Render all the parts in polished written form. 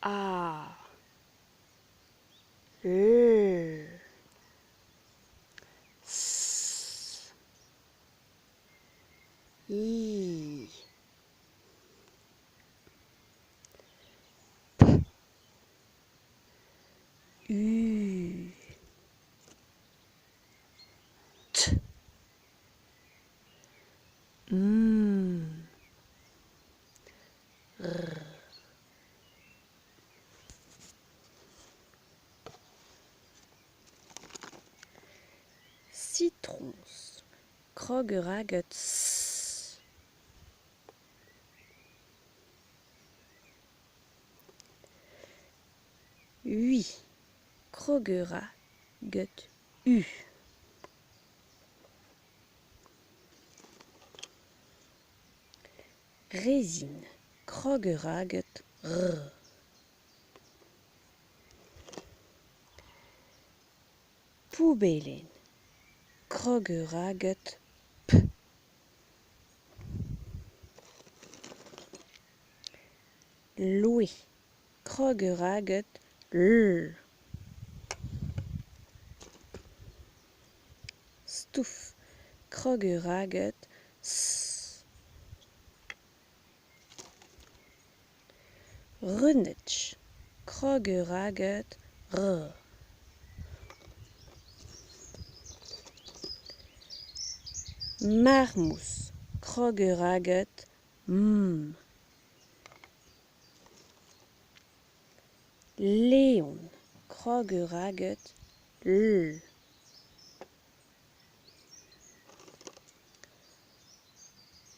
A L S I P U T M R. Sitroñs, krog a ra gant S. Ui, krog a ra gant U. Rezin, krog a ra gant R. Poubelen, krog a ra gant P. Louis, krog a ra gant L. Stouff, krog a ra gant S. Reunetch, krog a ra gant R. Marmouz, krog a ra gant M. Leon, krog a ra gant L.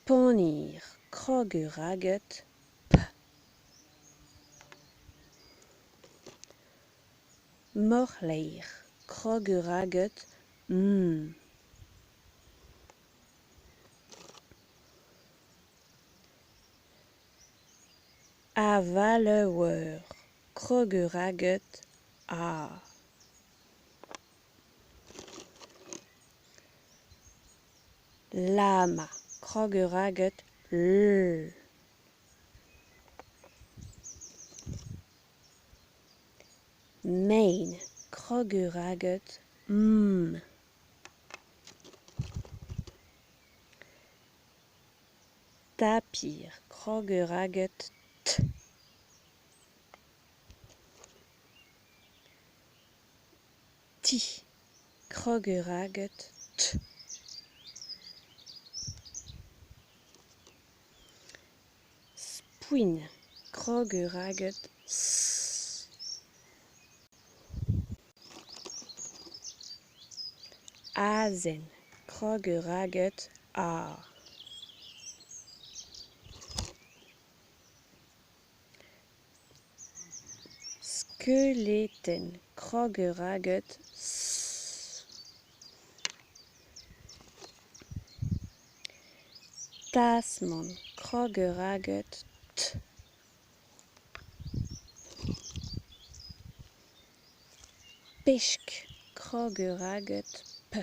Pannir, krog a ra gant P. Morleir, krog a ra gant M. Avaloù-eur, krog a ra gant A. Lama, krog a ra gant L. Main, krog a ra gant M. Tapir, krog a ra gant T. Ti, krog a ra gant T. Spouin, krog a ra gant S. Azen, krog a ra gant A. Skeletenn, krog a ra gant S. Tasmant, krog a ra gant T. Pesk, krog a ra gant P.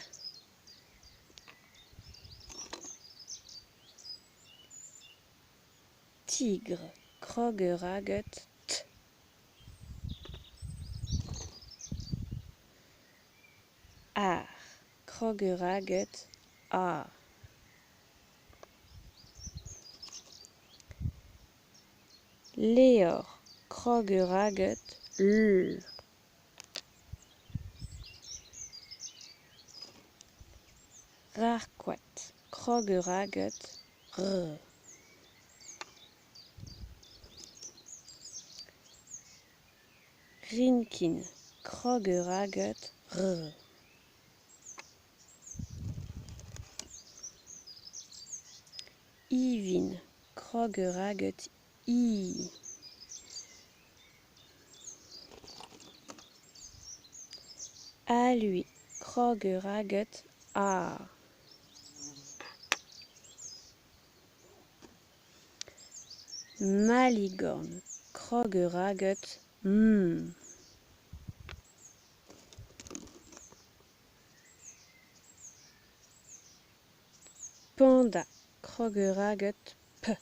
Tigr, krog a ra gant T. Ar, krog a ra gant A. Levr, krog a ra gant L. Rac'hkoad, krog a ra gant R. Rinkin, krog a ra gant R. Ivin, krog a ra gant I. Alui, krog a ra gant A. Maligorn, krog a ra gant M. Panda, krog a ra gant P.